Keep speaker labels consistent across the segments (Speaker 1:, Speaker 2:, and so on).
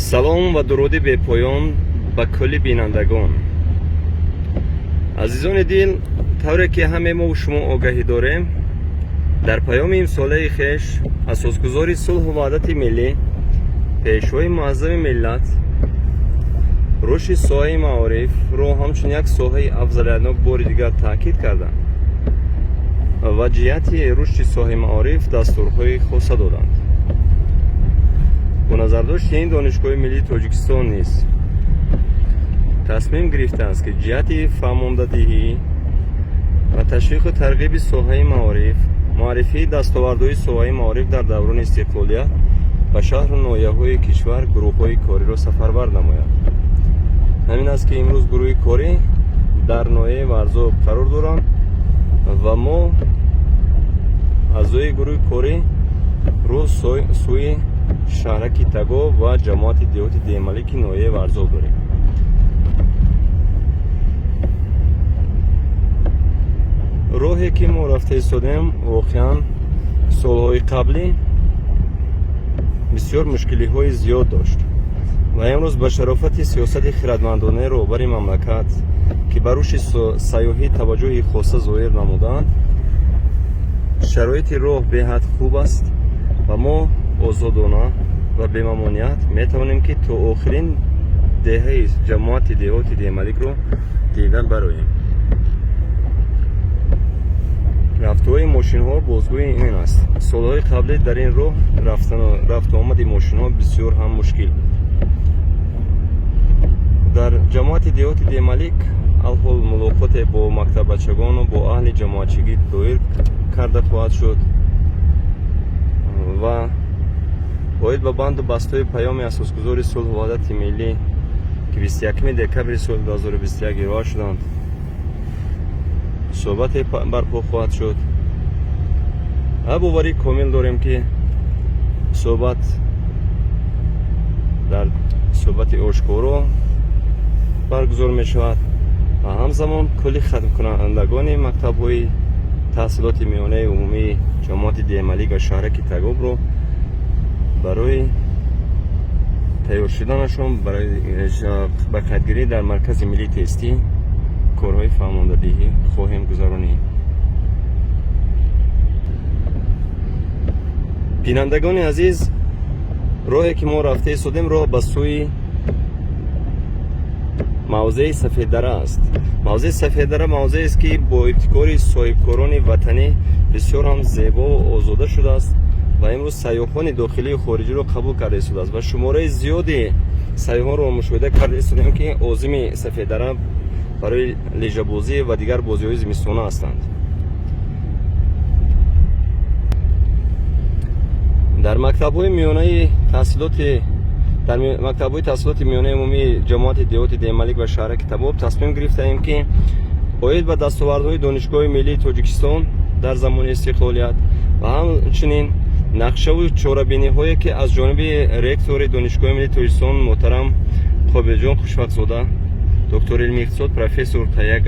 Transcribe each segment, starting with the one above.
Speaker 1: Салом ва дуруди бепоён ба кулли бинандагон. Азизони дил, тавре ки ҳаме мо шумо огаҳӣ дорем, дар паёми имсолаи хеш асосгузори сулҳу ваҳдати миллӣ, пешвои муаззами миллат рушди соҳаи маорифро ҳамчун як соҳаи афзалиятнок бори дигар таъкид карданд ва ҷиҳати рушди соҳаи маориф дастурҳои хоса доданд. Бо назардошти ин, Донишгоҳи миллии Тоҷикистон низ тасмим гирифтааст, ки ҷиҳати фаҳмондадиҳӣ ва ташвиқу тарғиби соҳаи маориф, муаррифии дастовардҳои соҳаи маориф дар даврони истиқлолият ба шаҳру ноҳияҳои кишвар гурӯҳҳои кориро сафарбар намояд. Ҳамин аст, ки имрӯз гурӯҳи корӣ дар ноҳияи Варзоб қарор доранд ва мо аъзои гурӯҳи корӣ рӯ сӯи шаҳраки Тагоб ва ҷамоати деҳоти Деҳмалики ноҳияи Варзоб дорем. Роҳе ки мо рафта истодем, воқеан солҳои қаблӣ бисёр мушкилиҳои зиёд дошт ва имрӯз ба шарофати сиёсати хирадмандонаи роҳбари мамлакат, ки ба рушди сайёҳӣ таваҷҷӯҳи хоса зоҳир намуданд, шароити роҳ беҳад хуб аст ва мо озодона ва бемамоният метавонем, ки то охирин деҳаи ҷамоати деҳоти Деҳмаликро дида бароем. Рафтуҳои мошинҳо бозгӯи ин аст. Солҳои қаблӣ дар ин роҳ рафту омади мошинҳо бисёр ҳам мушкил буд. Дар ҷамоати деҳоти Деҳмалик алҳол мулоқоте бо мактаббачагону бо аҳли ҷамоатчигӣ доир карда хоҳад шуд ва оид ба банду бастҳои паёми асосгузори сулҳу ваҳдати миллӣ, ки 21 декабри соли 2021 ироа шуданд, суҳбате барпо хоҳад шуд ва боварии комил дорем, ки суҳбат дар суҳбати ошкоро баргузор мешавад ва ҳамзамон кулли хатмкунандагони мактабҳои таҳсилоти миёнаи умумии ҷамоати Деҳмалик ва шаҳраки Тагобро барои тайёр шуданашон барои ба қайдгирӣ дар Маркази миллии тестӣ корҳои фаҳмондадиҳӣ хоҳем гузаронид. Бинандагони азиз, роҳе ки мо рафта истодем, роҳ ба сӯи мавзеи Сафеддара аст. Мавзеи Сафеддара мавзеест, ки бо ибтикори соҳибкорони ватанӣ бисёр ҳам зебову озода шудааст ва имрӯз сайёҳони дохилию хориҷиро қабул карда истодааст ва шумораи зиёди сайёҳонро мушоҳида карда истодем, ки озими Сафеддара барои лижабозӣ ва дигар бозиҳои зимистона ҳастанд. Дар мактабҳои миёнаи таҳсилоти дар мактабҳои таҳсилоти миёнаи умумии ҷамоати деҳоти Деҳмалик ва шаҳраки Табоб тасмим гирифтаем, ки оид ба дастовардҳои Донишгоҳи миллии Тоҷикистон дар замони истиқлолият ва ҳамчунин нақшаву чорабиниҳое, ки аз ҷониби ректори Донишгоҳи миллии Тоҷикистон муҳтарам Қобилҷон Хушбахтзода, доктори илми иқтисод, профессор таҳия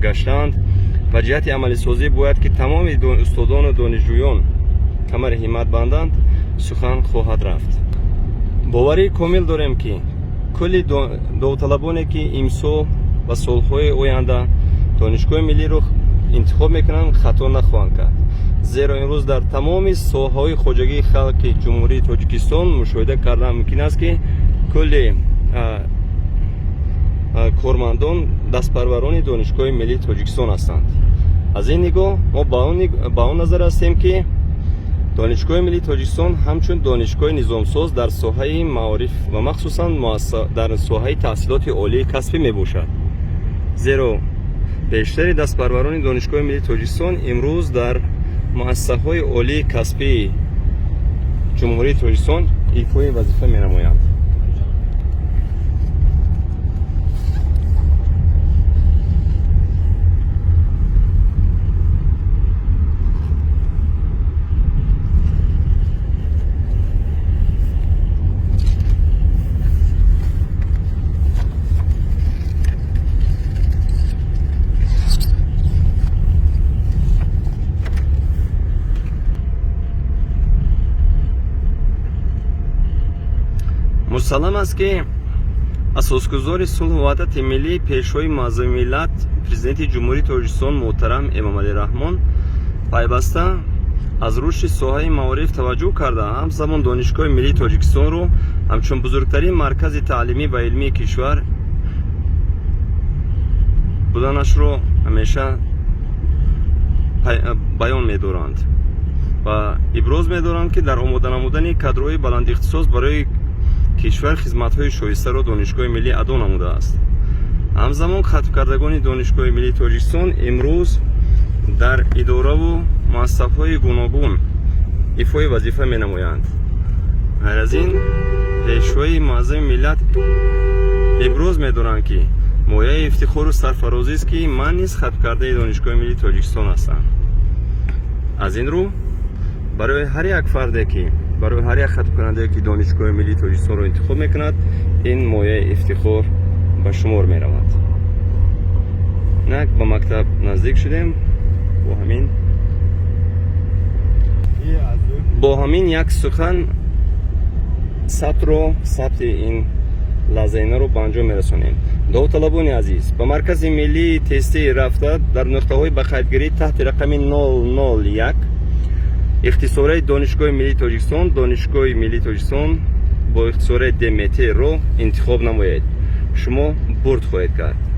Speaker 1: гаштаанд ва ҷиҳати амалисозӣ бояд ки тамоми устодону донишҷӯён камари ҳиммат банданд, сухан хоҳад рафт. Боварии комил дорем, ки кулли довталабоне, ки имсол ва солҳои оянда Донишгоҳи миллиро интихоб мекунанд, хато нахоҳанд кард, зеро имрӯз дар тамоми соҳаҳои хоҷагии халқи Ҷумҳурии Тоҷикистон мушоҳида кардан мумкин аст, ки кулли кормандон дастпарварони Донишгоҳи миллии Тоҷикистон ҳастанд. Аз ин нигоҳ мо ба он назар ҳастем, ки Донишгоҳи миллии Тоҷикистон ҳамчун донишгоҳи низомсоз дар соҳаи маориф ва махсусан дар соҳаи таҳсилоти олии касбӣ мебошад, зеро бештари дастпарварони Донишгоҳи миллии Тоҷикистон имрӯз дар муассисаҳои олии касбии Ҷумҳурии Тоҷикистон ифои вазифа менамоянд. Мусаллам аст, ки асосгузори сулҳу ваҳдати миллӣ, Пешвои муаззами миллат, Президенти Ҷумҳурии Тоҷикистон муҳтарам Эмомалӣ Раҳмон пайваста аз рушди соҳаи маориф таваҷҷӯҳ карда, ҳамзамон Донишгоҳи миллии Тоҷикистонро ҳамчун бузургтарин маркази таълимӣ ва илмии кишвар буданашро ҳамеша баён медоранд ва иброз медоранд, ки дар омода намудани кадрҳои баландихтисос барои кишвар хизматҳои шоистаро Донишгоҳи миллӣ адо намудааст. Ҳамзамон хатмкардагони Донишгоҳи миллии Тоҷикистон имрӯз дар идораву муассасаҳои гуногун ифои вазифа менамоянд. Ғайр аз ин, Пешвои муаззами миллат иброз медоранд, ки мояи ифтихору сарфарозист, ки ман низ хатмкардаи Донишгоҳи миллии Тоҷикистон ҳастам. Аз ин рӯ, барои ҳар як фарде ки, барои ҳар як хатмкунандае, ки Донишгоҳи миллии Тоҷикистонро интихоб мекунад, ин мояи ифтихор ба шумор меравад. Инак ба мактаб наздик шудем. Бо ҳамин як сухан сабти ин лаҳзаинаро ба анҷом мерасонем. Довталабони азиз, ба маркази миллии тестӣ рафта, дар нуқтаҳои ба қайдгирӣ таҳти рақами 001 ихтисораи Донишгоҳи миллии Тоҷикистон, Донишгоҳи миллии Тоҷикистон бо ихтисораи ДМТ ро интихоб намоед. Шумо бурд хоҳед кард.